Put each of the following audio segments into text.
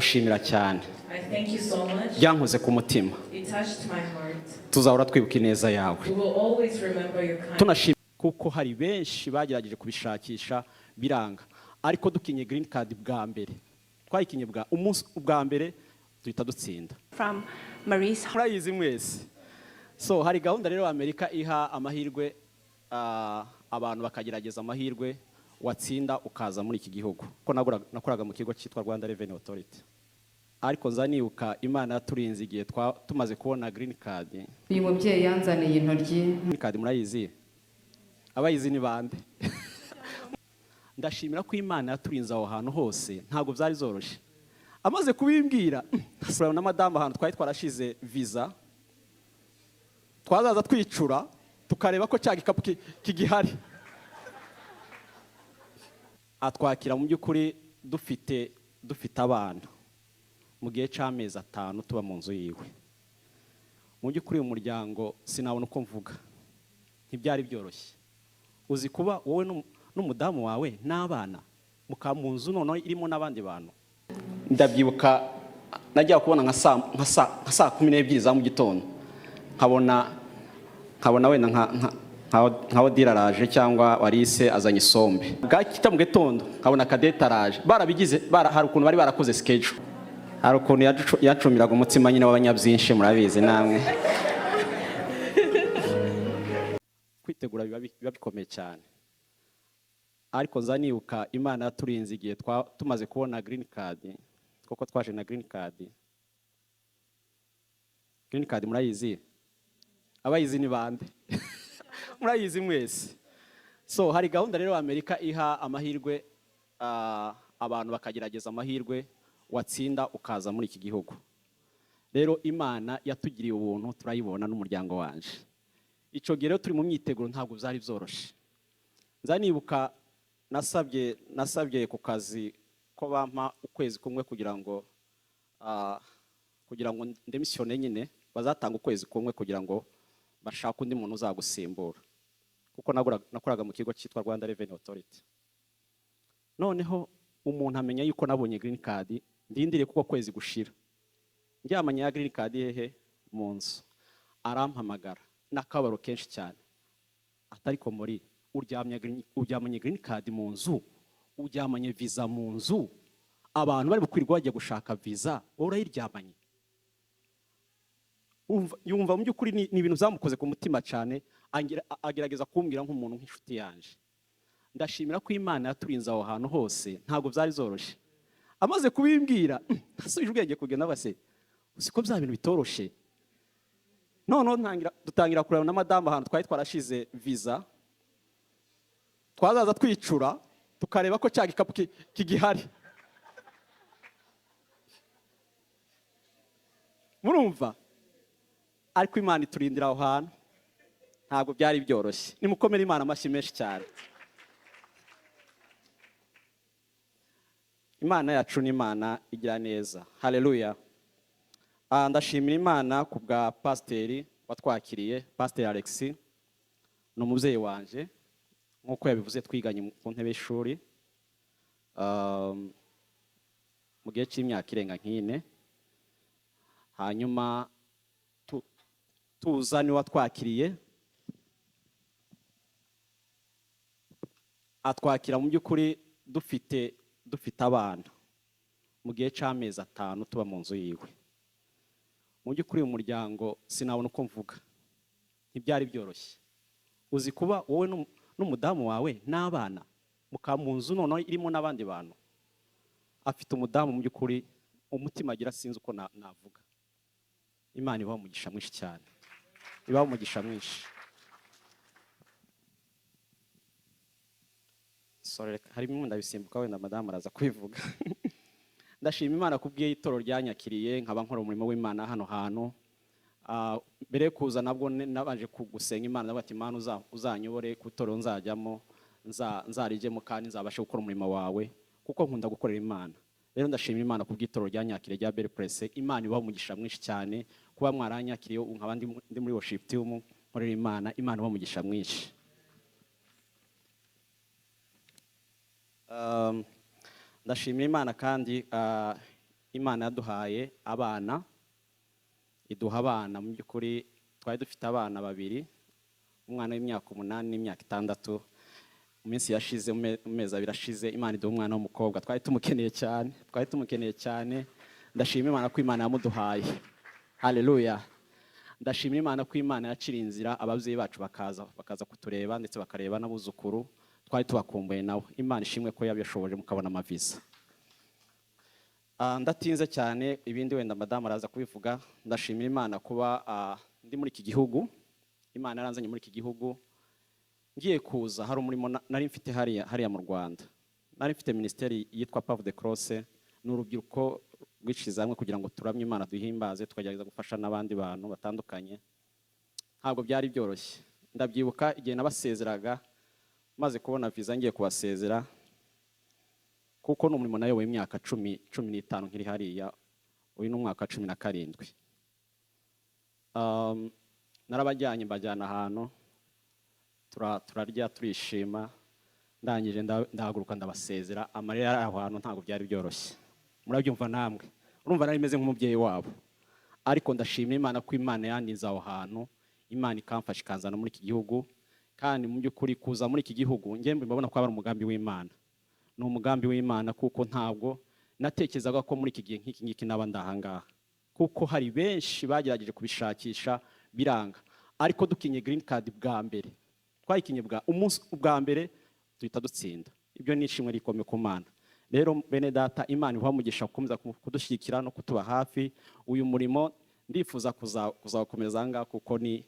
Gushimira cyane. I thank you so much. Byankoze ku mutima. It touched my heart. Tuzahora twibuka ineza yawe. We will always remember your kindness. Tunashima kuko hari benshi bagerageje kubishakisha biranga, ariko dukinye green card bwa mbere, twayikinye bwa umunsi bwa mbere duhita dutsinda. From Maurice. Murayizi mwese. So hari gahunda rero Amerika iha amahirwe abantu bakagerageza amahirwe, watsinda ukaza muri iki gihugu. Ko nakoraga mu kigo cyitwa Rwanda Revenue Authority, ariko nza nibuka Imana yaturinze igihe tumaze kubona green card. Uyu mubyeyi yanzaniye intoryi. Green card murayizi? Abayizi ni bande? Ndashimira ko Imana yaturinze aho hantu hose, ntabwo byari zoroshye. Amaze kubimbwira, na madamu ahantu twari twarashize visa, twazaza twicura tukareba ko cya gikapu kigihari. Atwakira mu by'ukuri dufite abana mu gihe cy'amezi 5 tuba mu nzu yiwe. Mu by'ukuri uyu muryango sinabona uko mvuga, ntibyari byoroshye. Uzi kuba wowe n'umudamu wawe n'abana mukaba mu nzu noneho irimo n'abandi bantu. Ndabyibuka najya kubona nka saa 12 za mu gitondo, nkabona wenda nka Odile araje cyangwa Warise azanye isombe. Bwakita mu gitondo nkabona Kadete araje. Barabigize hari ukuntu bari barakoze schedule, hari ukuntu yacumiraga umutsima nyine w'abanyabyinshi, murabizi namwe. Kwitegura biba bikomeye cyane, ariko nza nibuka Imana yaturinze igihe tumaze kubona green card, kuko twaje na green card. Green card murayizi? Abayizi ni bande? Murayizi mwese. So hari gahunda rero Amerika iha amahirwe abantu bakagerageza amahirwe, watsinda ukaza muri iki gihugu. Rero Imana yatugiriye ubuntu turayibona n'umuryango wanje. Icyo gihe rero turi mu myiteguro, ntabwo byari byoroshye. Nza nibuka nasabye ku kazi ko bampa ukwezi kumwe kugira ngo ndemisiyone nyine, bazatanga ukwezi kumwe kugira ngo bashake undi muntu uzagusimbura, kuko nakoraga mu kigo cyitwa Rwanda Revenue Authority. Noneho umuntu amenya yuko nabonye green card, ndindiriye kuko kwezi gushira ndyamanye ya green card hehe mu nzu, arampamagara n'akababaro kenshi cyane, atari ko muri uryamanye green card mu nzu, uryamanye visa mu nzu, abantu bari bukwirirwa bajya gushaka visa, wowe urayiryamanye. Yumva mu by'ukuri ni ibintu byamukoze ku mutima cyane, agerageza kumbwira nk'umuntu nk'inshuti yanje. Ndashimira ko Imana yaturinze aho hantu hose, ntabwo byari zoroshye. Amaze kubimbwira, nasubije ubwenge kugenda base usiko bya bintu bitoroshe. Noneho dutangira kureba na madamu ahantu twari twarashize visa, twazaza twicura tukareba ko cya gikapu kigihari. Murumva? Ariko Imana iturindira aho hantu, ntabwo byari byoroshye. Nimukomere Imana amashyi menshi cyane. Imana yacu ni Imana igira neza. Haleluya. Ndashimira Imana ku bwa pasiteri watwakiriye, Pasiteri Alexis ni umubyeyi wanje, nk'uko yabivuze twiganye ku ntebe y'ishuri mu gihe cy'imyaka irenga nk'ine. Hanyuma tuza niwe watwakiriye, atwakira mu by'ukuri dufite abana mu gihe cy'amezi 5 tuba mu nzu yiwe. Mu by'ukuri uyu muryango sinabona uko mvuga, ntibyari byoroshye. Uzi kuba wowe n'umudamu wawe n'abana mukaba mu nzu noneho irimo n'abandi bantu. Afite umudamu mu by'ukuri umutima agira sinzi uko navuga. Imana ibaha umugisha mwinshi cyane, ibaha umugisha mwinshi. Sorry, reka, harimo ndabisimbuka wenda madamu araza kubivuga. Ndashima Imana kubwiye itorero ryanyakiriye, nkaba nkora umurimo w'Imana hano hantu. Mbere yo kuza nabwo nabanje gusenga Imana, ndavuga ati Imana uzanyobore ku itorero nzajyamo, nzarijyemo kandi nzabashe gukora umurimo wawe, kuko nkunda gukorera Imana. Rero ndashima Imana kubw'itorero ryanyakiriye rya Belle Presse. Imana ibaha umugisha mwinshi cyane kuba mwaranyakiriye, ubu nkaba ndi muri worship team nkorera Imana. Imana ibaha umugisha mwinshi. Ndashimira Imana kandi Imana yaduhaye abana, iduha abana. Mu by'ukuri twari dufite abana babiri, umwana w'imyaka 8 n'imyaka 6. Mu minsi yashize, mu mezi 2 ashize, Imana iduha umwana w'umukobwa. Twari tumukeneye cyane, twari tumukeneye cyane. Ndashima Imana ko Imana yamuduhaye. Haleluya! Ndashimira Imana ko Imana yaciriye inzira, ababyeyi bacu bakaza kutureba, ndetse bakareba n'abuzukuru twari tubakumbuye nabo. Imana ishimwe ko yabishoboje mukabona amaviza. Ndatinze cyane, ibindi wenda madamu araza kubivuga. Ndashimira Imana kuba ndi muri iki gihugu. Imana yaranzanye muri iki gihugu. Ngiye kuza, hari umurimo nari mfite hariya mu Rwanda. Nari mfite minisiteri yitwa Path of the Cross. Ni urubyiruko rwishyize hamwe kugira ngo turamye Imana, duhimbaze, tukagerageza gufasha n'abandi bantu batandukanye. Ntabwo byari byoroshye. Ndabyibuka igihe nabasezeraga, maze kubona viza ngiye kubasezera, kuko ni umurimo nayoboye imyaka 15 nkiri hariya. Uyu ni umwaka wa 17. Narabajyanye, mbajyana ahantu, turarya, turishima. Ndangije ndahaguruka, ndabasezera, amarira yari aho hantu. Ntabwo byari byoroshye, murabyumva namwe. Urumva nari meze nk'umubyeyi wabo. Ariko ndashima Imana ko Imana yandinze aho hantu, Imana ikamfasha, ikanzana muri iki gihugu. Kandi mu by'ukuri kuza muri iki gihugu, njye mbibona ko ari umugambi w'Imana. Ni umugambi w'Imana, kuko ntabwo natekerezaga ko muri iki gihe nk'iki ngiki naba ndahangaha, kuko hari benshi bagerageje kubishakisha biranga. Ariko dukinye green card bwa mbere, twayikinye bwa umunsi bwa mbere duhita dutsinda. Ibyo ni ishimwe rikomeye ku Mana. Rero bene data, Imana ibahe umugisha gukomeza kudushyigikira no kutuba hafi. Uyu murimo ndifuza kuzakomeza aha ngaha, kuko ni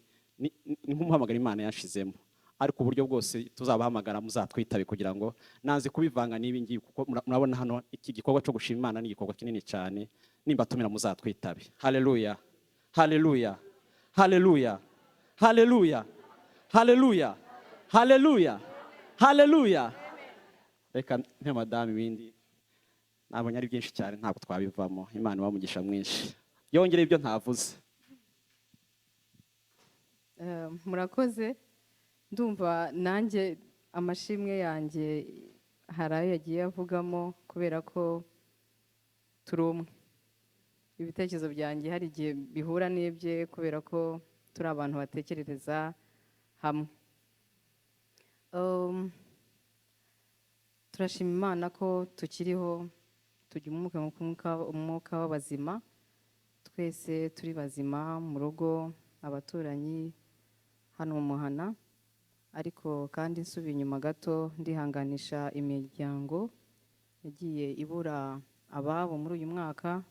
nk'umuhamagaro Imana yanshizemo. Ariko uburyo bwose tuzabahamagara muzatwitabe, kugira ngo nanze kubivanga n'ibi ngibi, kuko murabona hano iki gikorwa cyo gushima Imana ni igikorwa kinini cyane. Nimba tumira muzatwitabe. Haleluya, haleluya, haleluya, haleluya, haleluya, haleluya, haleluya! Reka mpe madamu ibindi. Nabonye ari byinshi cyane, ntabwo twabivamo. Imana ibahe umugisha mwinshi, yongere ibyo ntavuze. Murakoze. Ndumva nanjye amashimwe yanjye hari ayo yagiye avugamo, kubera ko turi umwe. Ibitekerezo byanjye hari igihe bihura n'ibye, kubera ko turi abantu batekerereza hamwe. Turashima Imana ko tukiriho, tugira umwuka w'abazima. Twese turi bazima mu rugo, abaturanyi, hano mu muhana. Ariko kandi nsubiye inyuma gato, ndihanganisha imiryango yagiye ibura ababo muri uyu mwaka.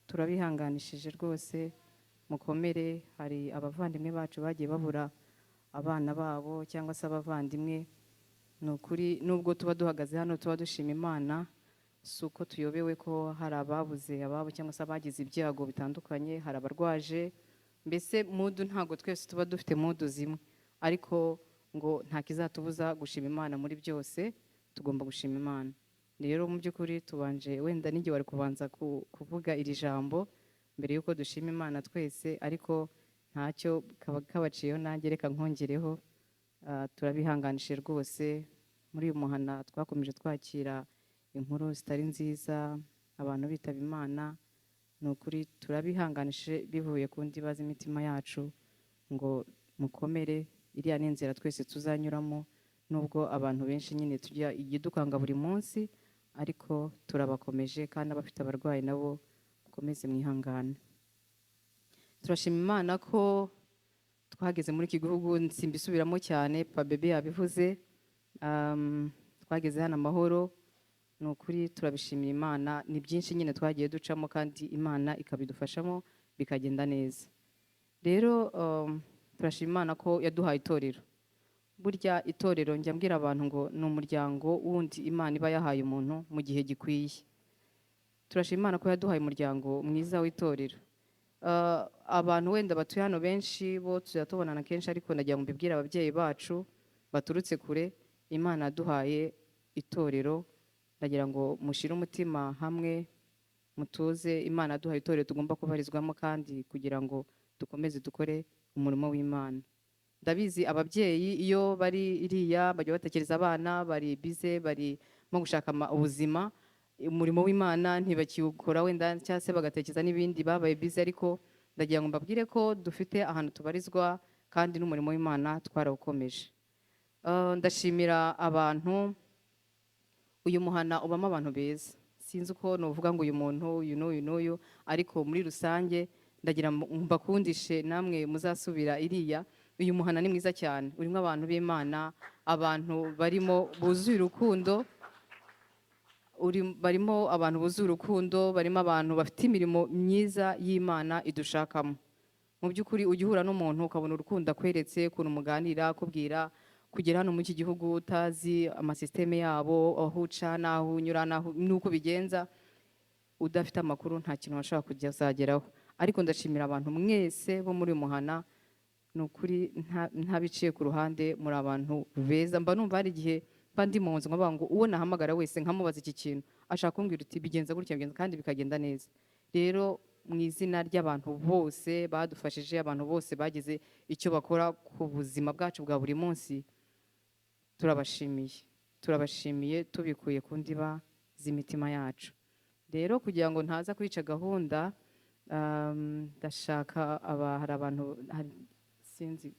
Turabihanganishije rwose, mukomere. Hari abavandimwe bacu bagiye babura abana babo cyangwa se abavandimwe. Ni ukuri, nubwo tuba duhagaze hano tuba dushima Imana, si uko tuyobewe ko hari ababuze ababo cyangwa se abagize ibyago bitandukanye. Hari abarwaje, mbese mood ntabwo twese tuba dufite mood zimwe. Ariko ngo nta kizatubuza gushima Imana muri byose, tugomba gushima Imana. Rero mu by'ukuri tubanje, wenda n'igihe wari kubanza kuvuga iri jambo mbere y'uko dushima Imana twese, ariko ntacyo, kaba kabaciyeho, nanjye reka nkongereho. Turabihanganishije rwose. Muri uyu muhana twakomeje twakira inkuru zitari nziza, abantu bitaba Imana. Ni ukuri turabihanganishije bivuye ku ndiba z'imitima yacu, ngo mukomere. Iriya ni inzira twese tuzanyuramo, nubwo abantu benshi nyine tujya idukanga buri munsi, ariko turabakomeje. Kandi abafite abarwayi nabo mukomeze mwihangane. Turashima Imana ko twageze muri iki gihugu. Simbisubiramo cyane, Pabebe yabivuze. Twageze hano amahoro, ni ukuri turabishimira Imana. Ni byinshi nyine twagiye ducamo, kandi Imana ikabidufashamo bikagenda neza. Rero turashima Imana ko yaduhaye itorero. Burya itorero, njya mbwira abantu ngo ni umuryango wundi Imana iba yahaye umuntu mu gihe gikwiye. Turashima Imana ko yaduhaye umuryango mwiza w'itorero. Abantu wenda batuye hano benshi bo tujya tubonana kenshi, ariko ndagira ngo mbibwire ababyeyi bacu baturutse kure: Imana yaduhaye itorero. Ndagira ngo mushyire umutima hamwe, mutuze. Imana yaduhaye itorero tugomba kubarizwamo, kandi kugira ngo dukomeze dukore umurimo w'Imana. Ndabizi ababyeyi iyo bari iriya bajya batekereza abana, bari bize, barimo gushaka ubuzima. Umurimo w'Imana ntibakiwukora wenda, cyangwa se bagatekereza n'ibindi, babaye busy. Ariko ndagira ngo mbabwire ko dufite ahantu tubarizwa kandi n'umurimo w'Imana twarawukomeje. Ndashimira abantu. Uyu muhana ubamo abantu beza. Sinzi uko nuvuga ngo uyu muntu uyu n'uyu n'uyu, ariko muri rusange ndagira ngo mbakundishe namwe muzasubira iriya. Uyu muhana ni mwiza cyane, urimo abantu b'Imana, abantu barimo buzuye urukundo, barimo abantu buzuye urukundo, barimo abantu bafite imirimo myiza y'Imana idushakamo. Mu by'ukuri ujya uhura n'umuntu ukabona urukundo akweretse, ukuntu muganira, akubwira kugera hano muri iki gihugu utazi amasisiteme yabo, aho uca n'aho unyura n'uko ubigenza, udafite amakuru nta kintu washobora kujya uzageraho. Ariko ndashimira abantu mwese bo muri uyu muhana, ni ukuri ntabiciye ku ruhande, muri abantu beza. Mba numva hari igihe mba ndi mu nzu nkavuga ngo uwo nahamagara wese nkamubaza iki kintu, ashaka kumbwira uti bigenza gutya, bigenza, kandi bikagenda neza. Rero mu izina ry'abantu bose badufashije, abantu bose bagize icyo bakora ku buzima bwacu bwa buri munsi, turabashimiye, turabashimiye tubikuye ku ndiba z'imitima yacu. Rero kugira ngo ntaza kwica gahunda, ndashaka aba, hari abantu, hari, sinzi,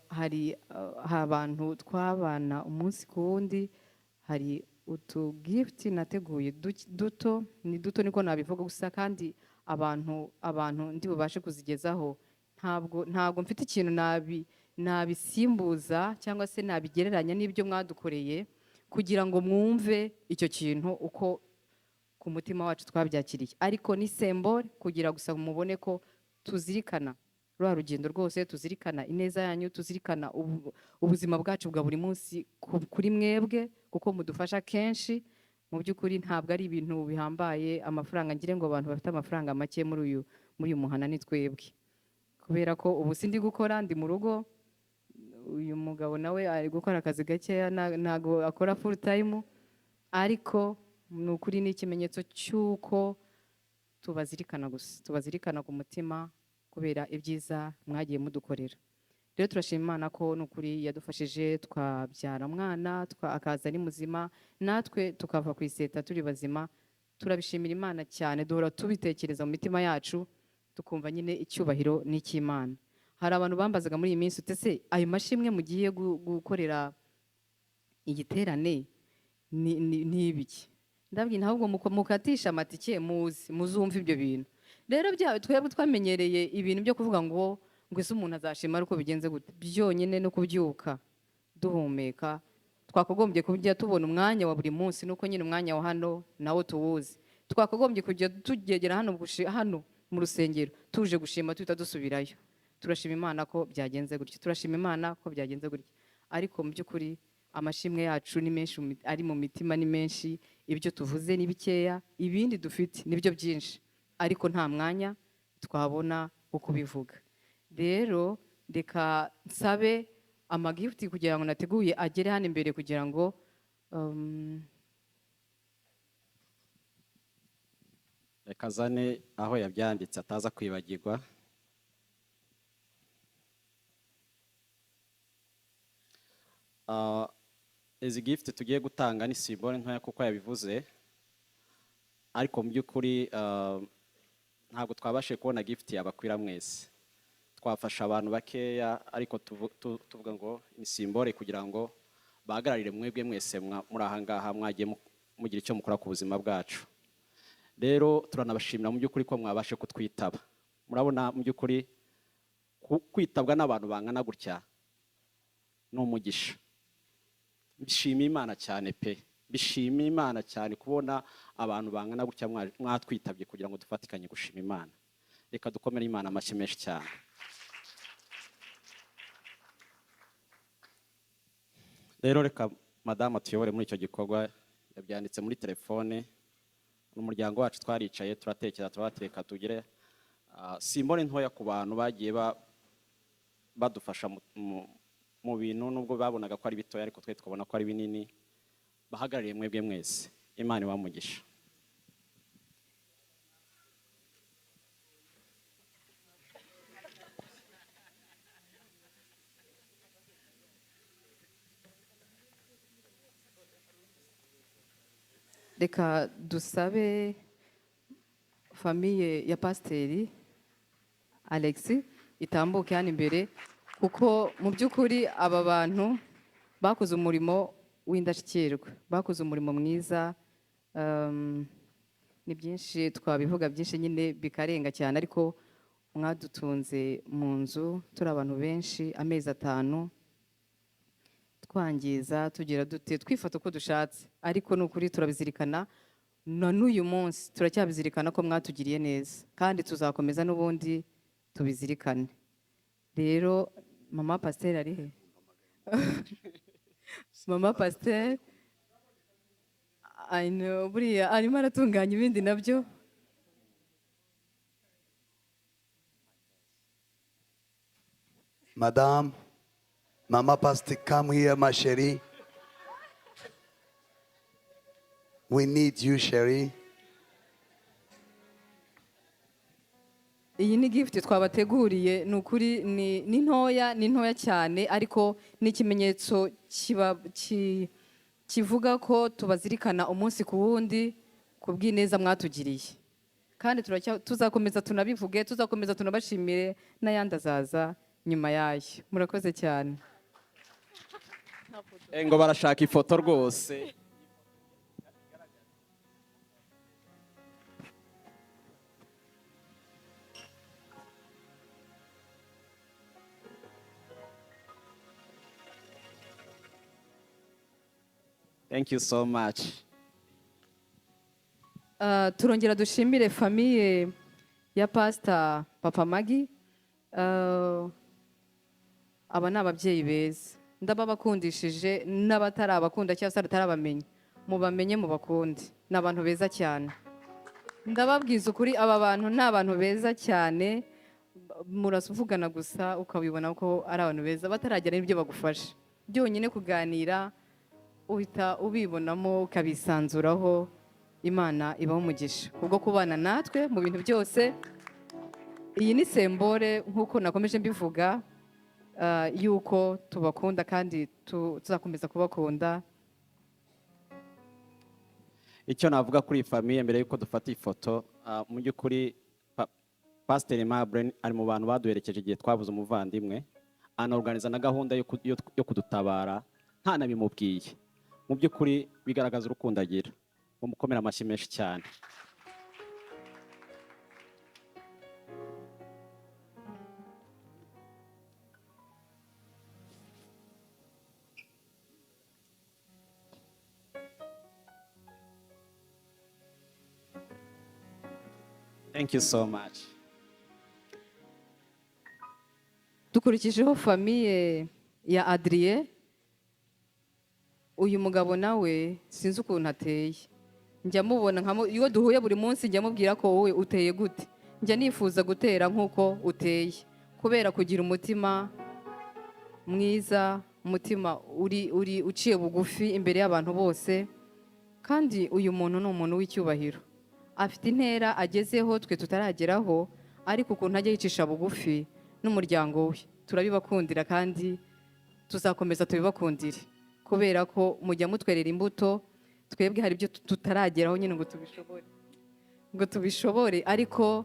hari abantu twabana umunsi ku wundi. Hari utu gift nateguye duto, ni duto niko nabivuga gusa, kandi abantu ndi bubashe kuzigezaho. Ntabwo mfite ikintu nabisimbuza cyangwa se nabigereranya n'ibyo mwadukoreye kugira ngo mwumve icyo kintu uko ku mutima wacu twabyakiriye, ariko ni symbole kugira gusa mubone ko tuzirikana rwa rugendo rwose, tuzirikana ineza yanyu, tuzirikana ubuzima bwacu bwa buri munsi kuri mwebwe, kuko mudufasha kenshi. Mu by'ukuri ntabwo ari ibintu bihambaye amafaranga, ngire ngo abantu bafite amafaranga make muri uyu muhana ni twebwe, kubera ko ubu sindi gukora, ndi mu rugo. Uyu mugabo nawe ari gukora akazi gakeya, ntago akora full time, ariko ni ukuri ni ikimenyetso cy'uko tubazirikana gusa, tubazirikana ku mutima kubera ibyiza mwagiye mudukorera. Rero turashima Imana ko ni ukuri yadufashije twabyara mwana, akaza ari muzima, natwe tukava ku iseta turi bazima. Turabishimira Imana cyane, duhora tubitekereza mu mitima yacu, tukumva nyine icyubahiro n'icy'Imana. Hari abantu bambazaga muri iyi minsi, uti ese ayo mashimwe mugiye gukorera igiterane ni ibiki? Ndabwira ahubwo mukatisha amatike muzi muzumva ibyo bintu. Rero twebwe twamenyereye ibintu byo kuvuga ngo ese umuntu azashima ari uko bigenze gute, byonyine no kubyuka duhumeka twakagombye kujya tubona umwanya wa buri munsi, nuko nyine umwanya wa hano nawo tuwuzi. Twakagombye kujya tugegera hano mu rusengero tuje gushima, tuhita dusubirayo. Turashima Imana ko byagenze gutya, turashima Imana ko byagenze gutya. Ariko mu by'ukuri amashimwe yacu ni menshi, ari mu mitima ni menshi, ibyo tuvuze ni bikeya, ibindi dufite nibyo byinshi, ariko nta mwanya twabona wo kubivuga. Rero reka nsabe amagifuti kugira ngo nateguye agere hano imbere kugira ngo, reka azane aho yabyanditse ataza kwibagirwa. Izi gift tugiye gutanga ni symbole ntoya kuko yabivuze, ariko mu by'ukuri ntabwo twabashije kubona gift yabakwira mwese. Twafasha abantu bakeya, ariko tuvuga ngo ni symbole kugira ngo bahagararire mwebwe mwese muri aha ngaha mwagiye mugira icyo mukora ku buzima bwacu. Rero turanabashimira mu by'ukuri ko mwabashe kutwitaba. Murabona mu by'ukuri kwitabwa n'abantu bangana gutya ni umugisha. Bishima Imana cyane pe, bishima Imana cyane kubona abantu bangana gutya mwatwitabye kugira ngo dufatikanye gushima Imana. Reka dukomere Imana amashyi menshi cyane. Rero reka madamu atuyobore muri icyo gikorwa, yabyanditse muri telefone. Umuryango wacu twaricaye turatekereza, turabatereka tugire simbole ntoya ku bantu bagiye badufasha mu bintu, nubwo babonaga ko ari bitoya ariko twe tukabona ko ari binini. Bahagarariye mwebwe mwese, Imana ibamugisha. Reka dusabe famille ya Pasiteri Alex itambuke hano imbere, kuko mu by'ukuri aba bantu bakoze umurimo w'indashyikirwa, bakoze umurimo mwiza. Ni byinshi twabivuga, byinshi nyine bikarenga cyane, ariko mwadutunze mu nzu turi abantu benshi amezi 5, twangiza, tugira dute, twifata uko dushatse, ariko ni ukuri turabizirikana na n'uyu munsi turacyabizirikana ko mwatugiriye neza, kandi tuzakomeza n'ubundi tubizirikane. Rero mama pasiteri ari he? Mama pasiteri, I know, buriya arimo aratunganya ibindi nabyo. Madame, Mama Pastor, come here, ma chérie. We need you, chérie. Iyi ni gift twabateguriye, ni ukuri ni ntoya, ni ntoya cyane, ariko ni ikimenyetso kivuga ko tubazirikana umunsi ku wundi ku bw'ineza mwatugiriye, kandi tuzakomeza tunabivuge, tuzakomeza tunabashimire, n'ayandi azaza nyuma yayo. Murakoze cyane. Ngo barashaka ifoto rwose. Thank you so much. Turongera dushimire famille ya Pastor Papa Magi. Aba ni ababyeyi beza, ndababakundishije n'abatarabakunda cyangwa se batarabamenya, mubamenye mubakunde, ni abantu beza cyane. Ndababwiza ukuri, aba bantu ni abantu beza cyane, murasuvugana gusa ukabibona ko ari abantu beza bataragera n'ibyo bagufasha. Byonyine kuganira uhita ubibonamo ukabisanzuraho. Imana ibaho umugisha kubwo kubana natwe mu bintu byose. Iyi ni symbole, nk'uko nakomeje mbivuga, yuko tubakunda kandi tuzakomeza kubakunda. Icyo navuga kuri iyi famille mbere yuko dufata ifoto, mu by'ukuri Pastor Aimable ari mu bantu baduherekeje igihe twabuze umuvandimwe, anaorganiza na gahunda yo kudutabara ntanabimubwiye. Mu by'ukuri bigaragaza urukundo agira. Mumukomere amashyi menshi cyane. Thank you so much. Dukurikijeho famille ya Adrien. Uyu mugabo nawe sinzi ukuntu ateye, njya mubona iyo duhuye buri munsi njya mubwira ko wowe uteye gute, njya nifuza gutera nk'uko uteye, kubera kugira umutima mwiza, umutima uri uciye bugufi imbere y'abantu bose. Kandi uyu muntu ni umuntu w'icyubahiro, afite intera agezeho twe tutarageraho, ariko ukuntu ajya yicisha bugufi n'umuryango we turabibakundira kandi tuzakomeza tubibakundire, kubera ko mujya mutwerera imbuto. Twebwe hari ibyo tutarageraho nyine ngo tubishobore, ariko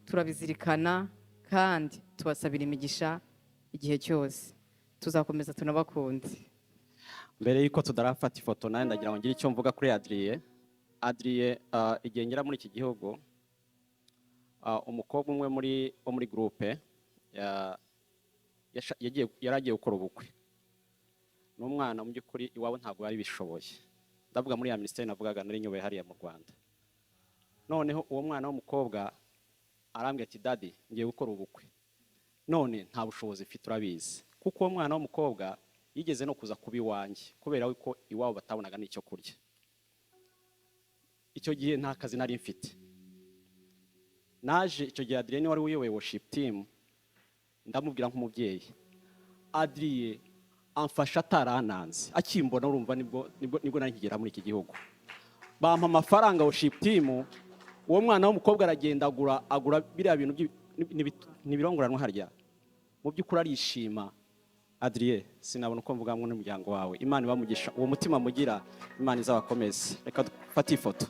turabizirikana kandi tubasabira imigisha igihe cyose, tuzakomeza tunabakunde. Mbere yuko tudarafata ifoto nawe ndagira ngo ngire icyo mvuga kuri Adrien. Adrien, igihe ngera muri iki gihugu, umukobwa umwe wo muri groupe yaragiye gukora ubukwe n'umwana, mu by'ukuri iwabo ntabwo bari bishoboye. Ndavuga muri ya ministeri navugaga nari nyoboye hariya mu Rwanda. Noneho uwo mwana w'umukobwa arambwira ati daddy ngiye gukora ubukwe, none nta bushobozi mfite urabizi. Kuko uwo mwana w'umukobwa yigeze no kuza kuba iwanjye kubera ko iwabo batabonaga n'icyo kurya. Icyo gihe nta kazi nari mfite. Naje icyo gihe Adrien wari uyoboye worship team, ndamubwira nk'umubyeyi, Adrien amfasha atarananze, akimbona urumva nibwo nari nkigera muri iki gihugu. Bampa amafaranga worship team, uwo mwana w'umukobwa aragenda agura biriya bintu n'ibirongoranwa harya. Mu by'ukuri arishima. Adrien, sinabona uko mvuga ngo n'umuryango wawe, Imana ibamugisha uwo mutima mugira, Imana izabakomeze. Reka dufate ifoto.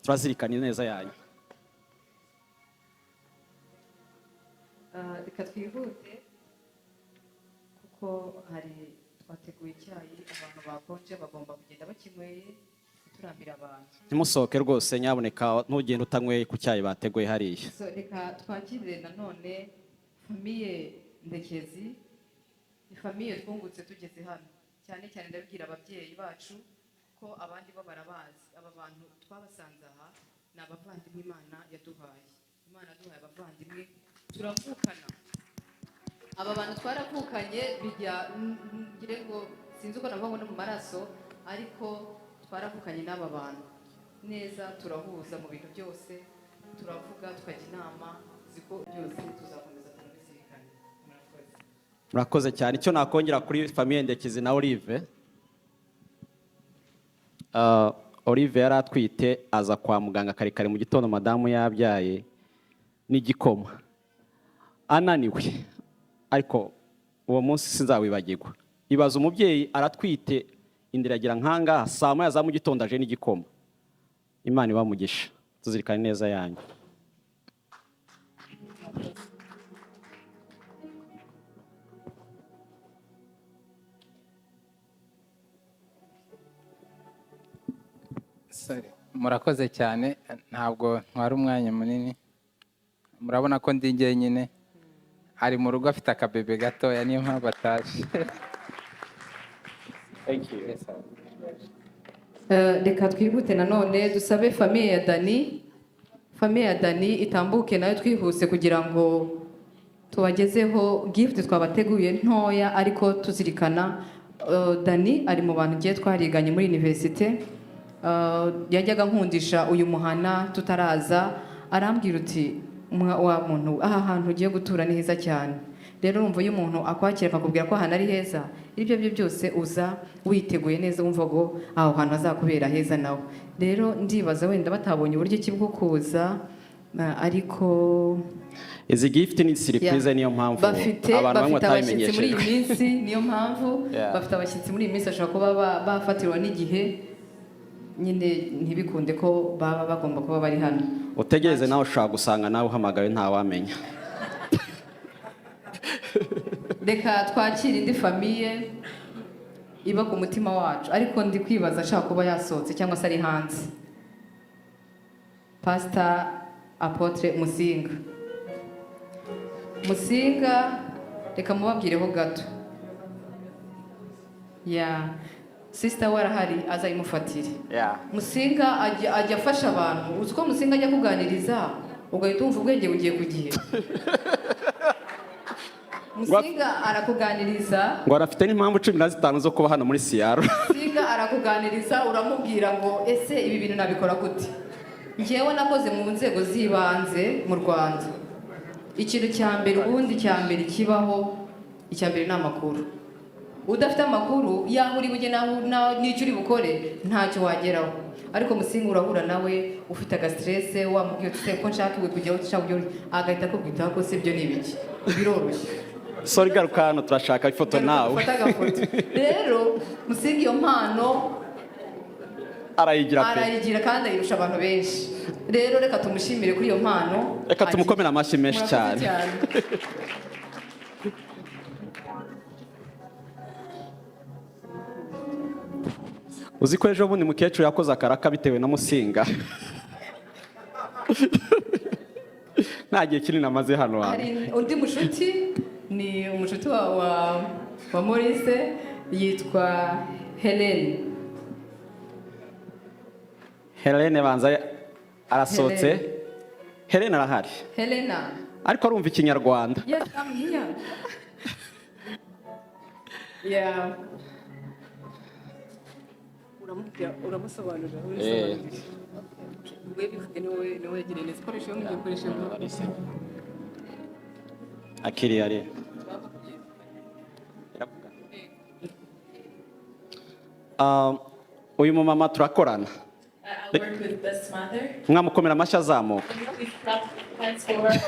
Turazirikana ineza yanyu. Ah, reka twihute kuko hari twateguye icyayi, abantu bakonje bagomba kugenda bakinyweye, turambira abantu. Ntimusohoke rwose, nyaboneka ntugende utanyweye ku cyayi bateguye hariya. So, reka twakire nanone famille Ndekezi. Ni famille twungutse tugeze hano. Cyane cyane ndabwira ababyeyi bacu ko abandi bo barabazi. Aba bantu twabasanze aha ni abavandimwe Imana yaduhaye. Imana yaduhaye abavandimwe, turavukana. Aba bantu twaravukanye, bijya ngire ngo sinzi uko navuga ngo no mu maraso, ariko twaravukanye n'aba bantu neza, turahuza mu bintu byose, turavuga, tukajya inama, ziko byose tuzakomeza turabizirikana. Murakoze. Murakoze cyane. Icyo nakongera kuri famille Ndekezi na Olive, Olive yari atwite, aza kwa muganga kare kare mu gitondo, madamu yabyaye n'igikoma, ananiwe, ariko uwo munsi sinzawibagirwa. Ibaza umubyeyi aratwite, inda iragira nkangaha, saa moya za mu gitondo aje n'igikoma. Imana ibamugisha, tuzirikane neza yanyu. Sorry. Murakoze cyane, ntabwo ntwara umwanya munini. Murabona ko ndi njyenyine, ari mu rugo afite akabebe gatoya, niyo mpamvu ataje. Thank you. Yes, sir. Reka twihute nanone dusabe famille ya Dani, famille ya Dani itambuke nayo twihuse kugira ngo tubagezeho gift twabateguye ntoya, ariko tuzirikana. Dani ari mu bantu ngiye twariganye muri université. Yajyaga nkundisha uyu muhana tutaraza, arambwira uti: "Wa muntu, aha hantu ugiye gutura ni heza cyane." Rero urumva iyo umuntu akwakira akakubwira ko ahantu ari heza, ibyo byo byose uza witeguye neza, wumva ngo aho hantu hazakubera heza nawe. Rero ndibaza wenda batabonye uburyo ki bwo kuza, ariko Izi gift ni surprise, Yeah. niyo mpamvu bafite abantu bamwe bafite abashyitsi muri iyi batabimenyeshejwe. minsi, niyo mpamvu Yeah. bafite abashyitsi muri iyi minsi, bashobora kuba bafatirwa n'igihe nyine ntibikunde ko baba bagomba kuba bari hano. Utegereze, nawe ushobora gusanga nawe uhamagawe, ntawamenya. Reka twakire indi famille iba ku mutima wacu, ariko ndi kwibaza ashaka kuba yasohotse cyangwa se ari hanze. Pasita Apôtre Musinga. Musinga, reka mubabwireho gato ya sister we, arahari azayimufatire. Musinga ajya afasha abantu. Uzi ko Musinga ajya kuganiriza ugahita wumva ubwenge bugiye ku gihe. Musinga arakuganiriza. Ngo arafite n'impamvu 15 zo kuba hano muri Seattle. Musinga arakuganiriza, uramubwira ngo: "Ese ibi bintu nabikora gute?" Njyewe nakoze mu nzego z'ibanze mu Rwanda. Ikintu cya mbere, ubundi cya mbere kibaho, icya mbere ni amakuru. Udafite amakuru y'aho uri bujye n'icyo uri bukore, ntacyo wageraho. Ariko Musinga urahura nawe ufite agastress, wamubwiye uti: "Se ko nshaka iwe kujyaho, nshaka kujyaho," agahita akubwira ko si ibyo ni ibiki, biroroshye. Sorry, garuka hano, turashaka ifoto Garuka nawe. dufate agafoto. Rero Musinga iyo mpano arayigira pe. Arayigira kandi ayirusha abantu benshi. Rero reka tumushimire kuri iyo mpano. Reka tumukomere amashyi menshi Murakoze cyane. cyane. Uzi ko ejo bundi mukecuru yakoze akaraka bitewe na Musinga? Nta gihe kinini amaze hano hantu. Hari undi mushuti, ni umushuti wa Maurice, yitwa Helene. Helene banza arasohotse. Helene. Helene arahari. Helena. Ariko arumva ikinyarwanda. Yes, I'm here. Yeah. Uramubwira, uramusobanurira, uramusobanurira. We bivuge, niwe yagiriye neza. Koresha iyo ngiyo, koresha iyo ngiyo. Akiriya rero Iravuga. Uyu mumama turakorana. I I work with this mother. Mwamukomera amashyi azamuka. Can you please clap hands for her?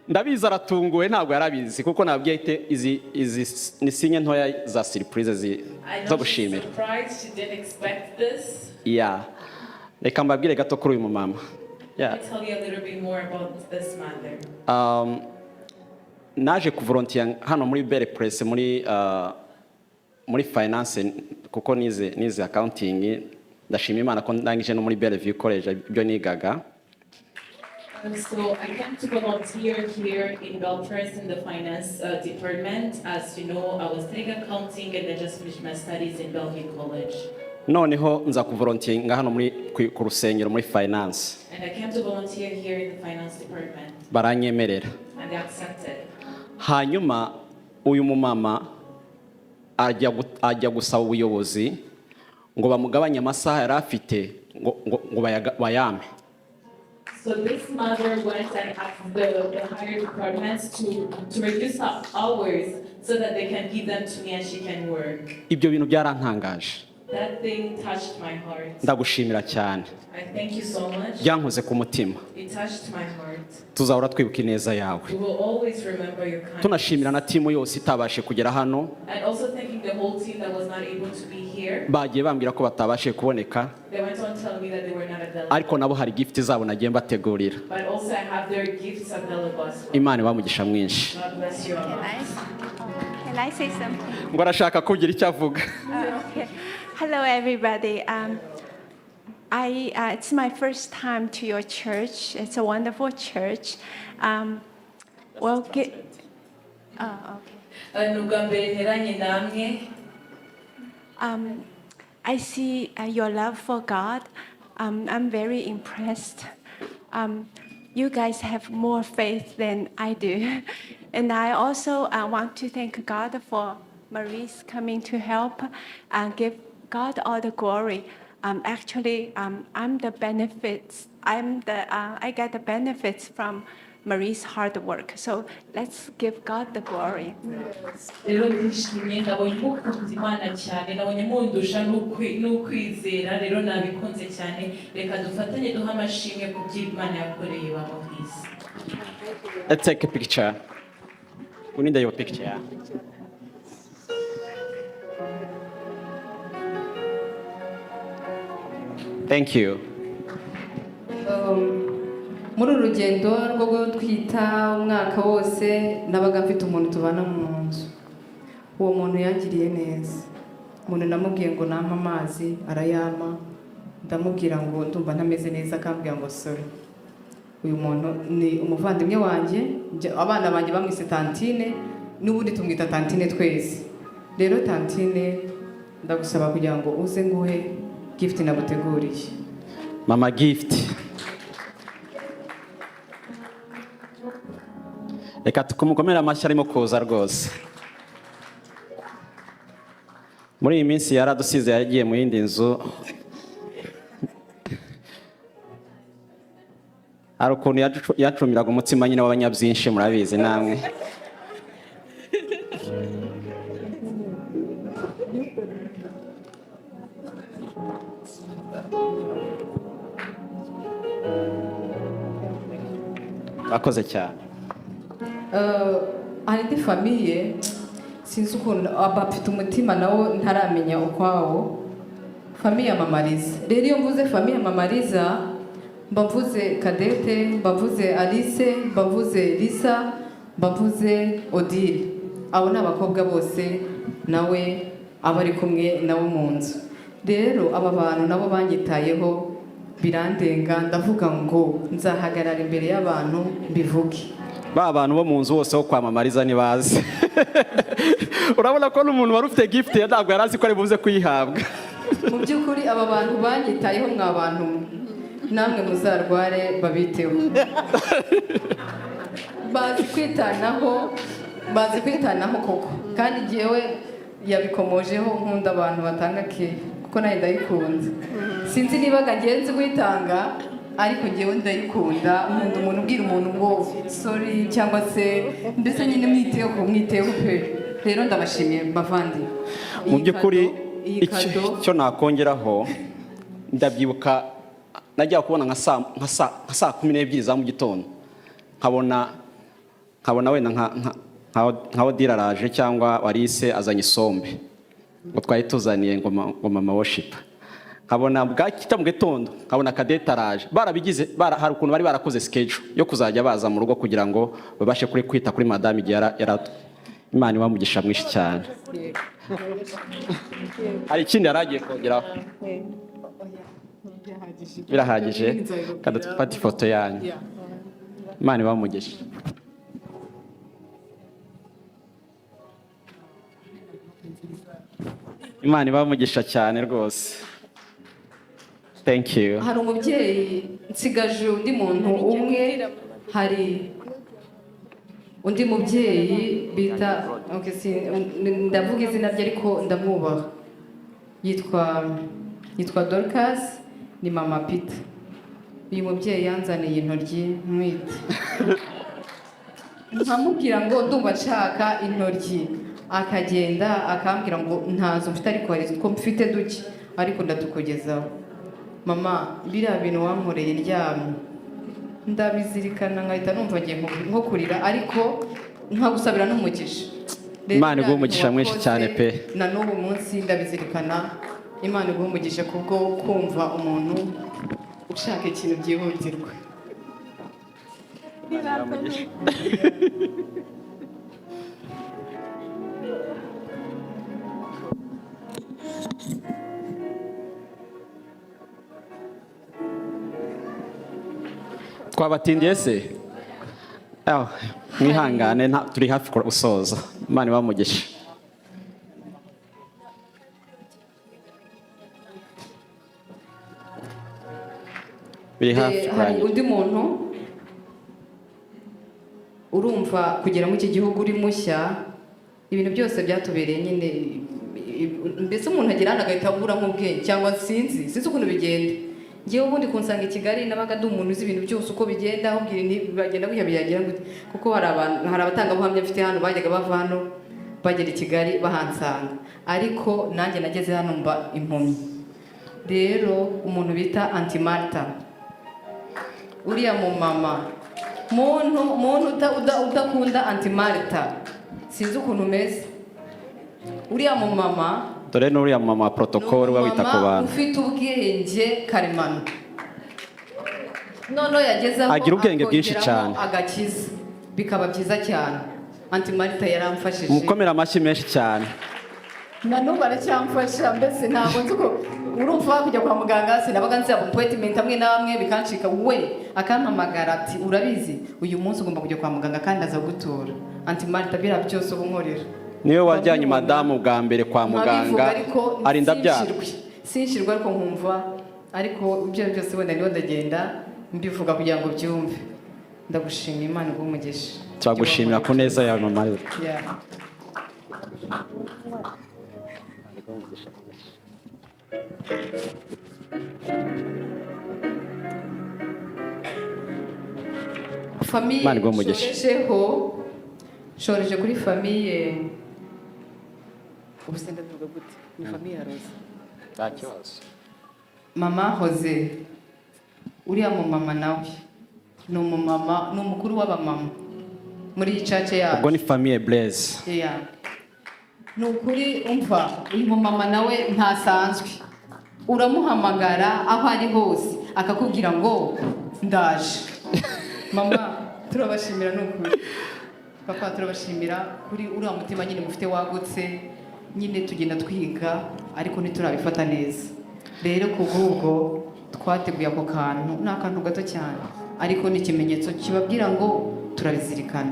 Ndabizi aratunguwe, ntabwo yarabizi kuko nabwiye ite izi izi ni signe ntoya za surprise I zo know she's gushimira. Surprised. She didn't expect this. Ya, reka mbabwire gato kuri uyu mumama. Ya. Let me tell you a little bit more about this mother. Naje kuvolontiya hano muri Belle Press muri finance kuko nize accounting. Ndashima Imana ko ndangije no muri Bellevue College ibyo nigaga. So I came to volunteer here in Belfast in the finance department. As you know, I was studying accounting and I just finished my studies in Bellevue College. Noneho nza kuvolontiya hano muri ku rusengero muri finance. And I came to volunteer here in the finance department Baranyemerera. And they accepted. Hanyuma uyu mumama ajya gusaba ubuyobozi ngo bamugabanye amasaha yari afite ngo bayampe. So this mother went and asked the higher departments to reduce her hours so that they can give them to me and she can work. Ibyo bintu byarantangaje. That thing touched my heart. Ndagushimira cyane. I thank you so much. Byankoze ku mutima. It touched my heart. Tuzahora twibuka ineza yawe. We will always remember your kindness. Tunashimira na team yose itabashe kugera hano. And also thanking the whole team that was not able to be here. Bagiye bambwira ko batabashije kuboneka. They went on telling me that they were not available. Ariko nabo hari gift zabo nagiye mbategurira. But also I have their gifts available as well. Imana ibamugisha mwinshi. God bless you all. Can I say something? Ngo arashaka kugira icyo avuga. Okay. Hello, everybody. It's my first time to your church. It's a wonderful church. Well, get, oh, okay. Ni ubwa mbere nteranye namwe. I see your love for God. I'm very impressed. You guys have more faith than I do. And I also want to thank God for Maurice coming to help and give God all the glory. Actually, I'm the benefits. I get the benefits from Marie's hard work. So let's give God the glory. Rero ndishimye, ndabonye mukunda Imana cyane, nabonye mundusha n'ukwizera, rero nabikunze cyane. Reka dufatanye duhe amashimwe ku byo Imana yakoreye ba Maurice. Let's take a picture. We need your picture. Yeah. Thank you. Muri uru rugendo rwo gutwita umwaka wose nabaga mfite umuntu tubana mu nzu. Uwo muntu yangiriye neza. Umuntu namubwiye ngo nampe amazi arayampa, ndamubwira ngo ndumva ntameze neza akambwira ngo sorry. Uyu muntu ni umuvandimwe wanjye, abana banjye bamwise tantine, n'ubundi tumwita tantine twese. Rero tantine, ndagusaba kugira ngo uze nguhe gift naguteguriye. Mama Gift. Reka tumukomere amashyi, arimo kuza rwose. Muri iyi minsi yaradusize, yagiye mu yindi nzu. Hari ukuntu yacumiraga umutsima nyine w'abanyabyinshi, murabizi namwe. Bakoze cyane. Hari indi famille, sinzi ukuntu bafite umutima nawo ntaramenya ukwawo, famille ya Mamariza. Rero iyo mvuze famille ya Mamariza mba mvuze Kadete, mba mvuze Alice, mba mvuze Lisa, mba mvuze Odile. Abo ni abakobwa bose nawe aba ari kumwe nabo mu nzu. Rero aba bantu nabo banyitayeho birandenga, ndavuga ngo nzahagarara imbere y'abantu mbivuge. Ba bantu bo mu nzu bose bo kwamamariza ntibazi. Urabona ko n'umuntu wari ufite gift ya ntabwo yari azi ko ari buze kuyihabwa. Mu by'ukuri aba bantu banyitayeho, mwa bantu mwe, namwe muzarware babiteho. Bazi kwitanaho, bazi kwitanaho koko. Kandi jyewe yabikomojeho, nkunda abantu batanga care kuko nawe ndayikunda. Sinzi niba ngenzi kuyitanga, ariko njyewe ndayikunda. Nkunda umuntu ubwira umuntu ngo sorry, cyangwa se mbese nyine mwiteho, mwiteho pe. Rero ndabashimiye bavandi. Mu by'ukuri Iyi kado. Icyo nakongeraho, ndabyibuka najya kubona nka saa 12 za mu gitondo, nkabona wenda nka Odile araje cyangwa Warise azanye isombe ngo twari tuzaniye ngo mama worship, nkabona bwakita mu gitondo nkabona Kadete araje. Barabigize hari ukuntu bari barakoze schedule yo kuzajya baza mu rugo kugira ngo babashe kuri kwita kuri madame igihe yara. Imana ibamugisha mwinshi cyane. Hari ikindi yari agiye kongeraho? Birahagije, kada dufate ifoto yanyu. Imana ibamugisha. Imana ibamugisha cyane rwose. Thank you. Hari umubyeyi, nsigaje undi muntu umwe. Hari undi mubyeyi bita, okay, ndavuga izina rye ariko ndamwubaha, yitwa Dorcas, ni mama Peter. Uyu mubyeyi yanzaniye intoryi ntwite, nkamubwira ngo ndumva nshaka intoryi, akagenda akambwira ngo ntazo mfite, ariko hari utwo mfite duke, ariko ndatukugezaho. Mama, biriya bintu wankoreye ndyamye ndabizirikana, nkahita numva ngiye nko kurira, ariko nkagusabira n'umugisha. Rero Imana biriya iguhe umugisha bintu mwinshi wakoze, cyane pe. Na n'ubu munsi ndabizirikana. Imana iguhe umugisha kubwo kumva umuntu ushaka ikintu byihutirwa. Imana ibahe umugisha. Twabatindiye se? Aho, mwihangane, turi hafi gusoza. Imana ibahe umugisha. Biri hafi Hari kurangira. undi muntu. Urumva kugera muri iki gihugu uri mushya, ibintu byose byatubereye nyine, mbese umuntu agera hano agahita abura nk'ubwenge cyangwa sinzi ukuntu bigenda. Ngewe ubundi kunsanga i Kigali nabaga ndi umuntu uzi ibintu byose uko bigenda, aho nti bagenda gutya, byagira gutya, kuko hari abantu, hari abatangabuhamya mfite hano bajyaga bava hano bagera i Kigali bahansanga, ariko nanjye nageze hano mba impumyi. Rero umuntu bita Auntie Martha, uriya mumama, muntu udakunda Auntie Martha sinzi ukuntu umeze. Uriya mumama Dore n'uriya mama wa protocol uba wita ku mama bantu. ufite ubwenge karemano, noneho yagezeho Agira ubwenge bwinshi akongeramo cyane. agakiza, bikaba byiza cyane. Auntie Martha yaramfashije. Mukomere amashyi menshi cyane. Na n'ubu aracyamfasha. Mbese ntabwo nzi ko urumva kujya kwa muganga sinabaga nzi appointment amwe n'amwe bikancika, we akampamagara ati: "Urabizi, uyu munsi ugomba kujya kwa muganga kandi aza gutora." Auntie Martha, biriya byose ubu nkorera Niwe wajyanye madamu bwa mbere kwa nkabivuga muganga ariko arinda abyara. Sinshirwe, ariko nkumva, ariko ibyo byose wenda niho ndagenda mbivuga kugira ngo byumve. Ndagushimira, Imana iguhe umugisha. Turagushimira ku neza yawe, mama. Yeah. Famille Imana iguhe umugisha. nshorejeho, nshoreje kuri famille. Ubu se ndabivuga gute? Ni famille ya Rosa. Nta kibazo. Mama Jose, uriya mumama nawe ni umumama, ni umukuru w'abamama muri iyi church yacu. Ubwo ni famille Blaise. Yeah. Ni ukuri, umva, uyu mumama nawe ntasanzwe. Uramuhamagara aho ari hose akakubwira ngo ndaje. Mama, turabashimira, ni ukuri. Papa, turabashimira kuri uriya mutima nyine mufite wagutse. Nyine tugenda twiga ariko ntiturabifata neza. Rero ku bw'ubwo twateguye ako kantu, ni akantu gato cyane ariko ni ikimenyetso kibabwira ngo turabizirikana,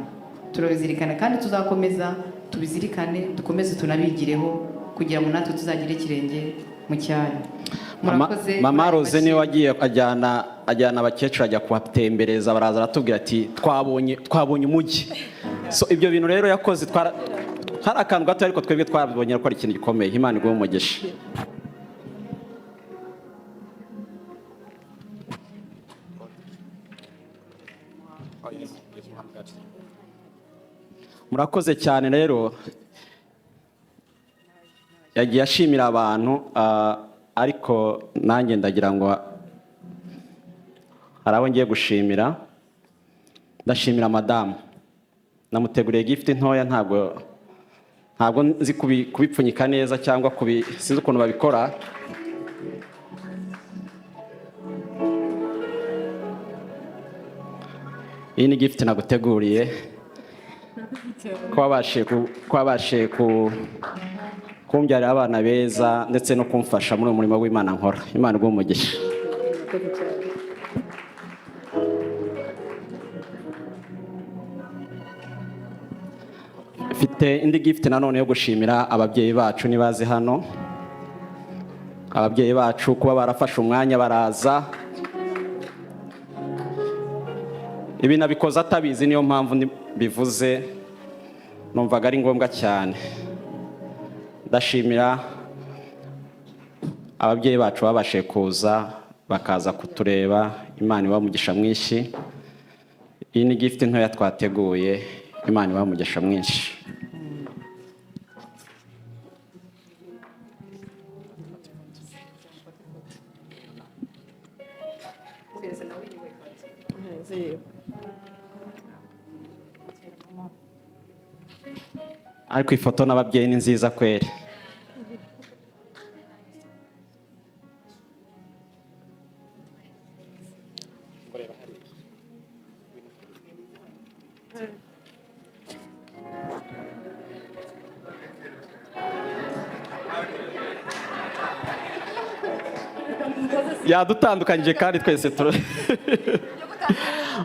turabizirikana kandi tuzakomeza tubizirikane, dukomeze tunabigireho kugira ngo natwe tuzagire ikirenge mu cyanyu. Murakoze. Mama Muri ayo Rose niwe mashyi. wagiye ajyana abakecuru, ajya kubatembereza, baraza aratubwira ati: Twabonye umujyi." So ibyo bintu rero yakoze hari akantu gato, ariko twebwe twabibonye ko ari ikintu gikomeye. Imana iguhe umugisha. Murakoze cyane rero. Yagiye ashimira abantu, ariko nanjye ndagira ngo hari abo ngiye gushimira. Ndashimira madamu, namuteguriye gift ntoya. Ntabwo nzi kubipfunyika neza cyangwa sinzi ukuntu babikora. Iyi ni gift naguteguriye ko wabashije kumbyarira abana beza, ndetse no kumfasha muri uyu murimo w'Imana nkora. Imana iguhe umugisha. Murakoze cyane. Mfite indi gift nanone yo gushimira ababyeyi bacu nibaze hano. Ababyeyi bacu kuba barafashe umwanya baraza. Ibi nabikoze atabizi, niyo mpamvu mbivuze, numvaga ari ngombwa cyane. Ndashimira ababyeyi bacu babashije kuza, bakaza kutureba. Imana ibahe umugisha mwinshi. Iyi ni gift ntoya twateguye. Imana ibahe umugisha mwinshi. Ariko ifoto n'ababyeyi ni nziza kweri. Yadutandukanyije kandi twese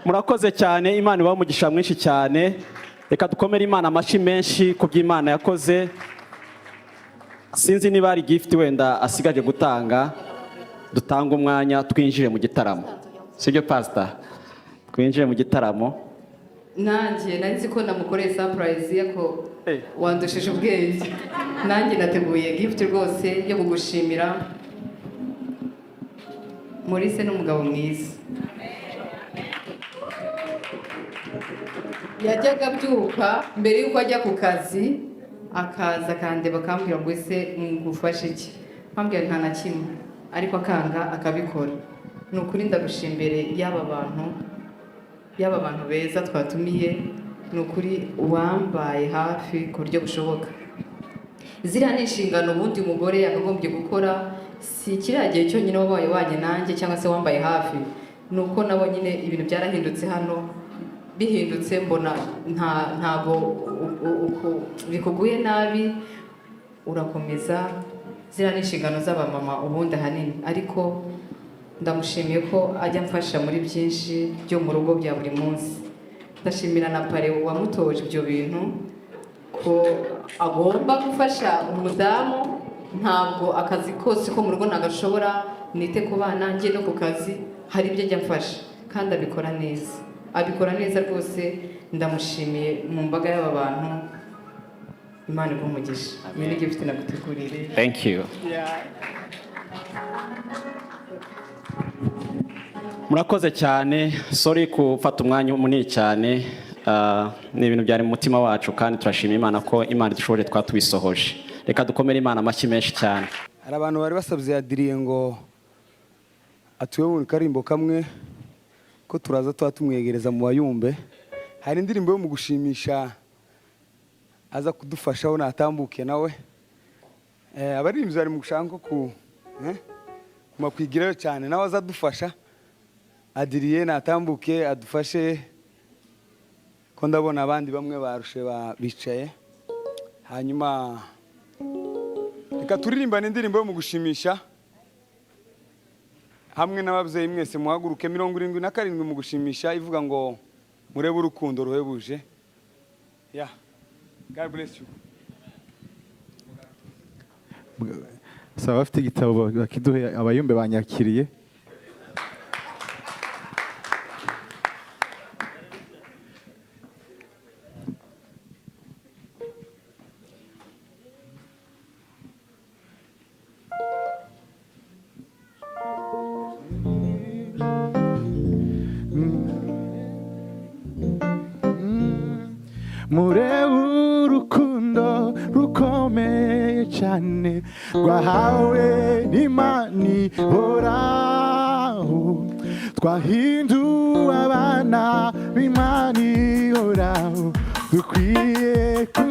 murakoze cyane. Imana ibahe umugisha mwinshi cyane. Reka dukomere Imana amashyi menshi ku by'Imana yakoze. Sinzi niba hari gift wenda asigaje gutanga. Dutanga umwanya twinjire mu gitaramo, sibyo pastor? Twinjire mu gitaramo. Nanjye nari nzi ko namukoreye surprise, ariko wandushije ubwenge. Nanjye nateguye gift rwose yo kugushimira. Maurice ni umugabo mwiza. Yajyaga abyuka mbere y'uko ajya ku kazi, akaza akandeba, akambwira ngo: "Ese ngufashe iki?" Nkambwira nta na kimwe, ariko akanga akabikora. Ni ukuri ndagushimire y'aba bantu beza twatumiye. Ni ukuri wambaye hafi ku buryo bushoboka. Ziriya ni inshingano ubundi umugore yakagombye gukora. Si kiriya gihe cyonyine wabaye wanye nanjye cyangwa se wambaye hafi, ni uko nabo nyine ibintu byarahindutse hano. Bihindutse mbona ntago bikuguye nabi, urakomeza. Ziriya ni inshingano z'abamama ubundi ahanini, ariko ndamushimiye ko ajya amfasha muri byinshi byo mu rugo bya buri munsi. Ndashimira na pare wamutoje ibyo bintu, ko agomba gufasha umudamu. Ntabwo akazi kose ko mu rugo nagashobora, nite ku bana, njye no ku kazi. Hari ibyo ajya amfasha kandi abikora neza, abikora neza rwose. Ndamushimiye mu mbaga y'aba bantu. Imana iguhe umugisha. Iyi ni gift naguteguriye. Thank you. Murakoze cyane. Sorry gufata umwanya munini cyane. Ni ibintu byari mu mutima wacu, kandi turashima Imana ko Imana idushoboje twaba tubisohoje. Reka dukomere Imana amashyi menshi cyane. Hari abantu bari basabye Adrien ngo atuye mu karimbo kamwe ko turaza tuba tumwegereza mu bayumbe. Hari indirimbo yo mu gushimisha aza kudufashaho natambuke nawe. Abaririmbyi bari mu gushaka nko ku kumakwigirayo cyane, nawe azadufasha. Adrien natambuke adufashe, ko ndabona abandi bamwe barushe bicaye. Hanyuma reka turirimbane indirimbo yo mu gushimisha hamwe n'ababyeyi. Mwese muhaguruke. 77 mu gushimisha, ivuga ngo murebe urukundo ruhebuje. Yeah, God bless you. Saba abafite igitabo bakiduhe. Abayumbe banyakiriye. Murebe urukundo. Rukomeye cyane rwahawe n'Imana ihoraho, twahinduwe abana b'Imana ihoraho, dukwiye ku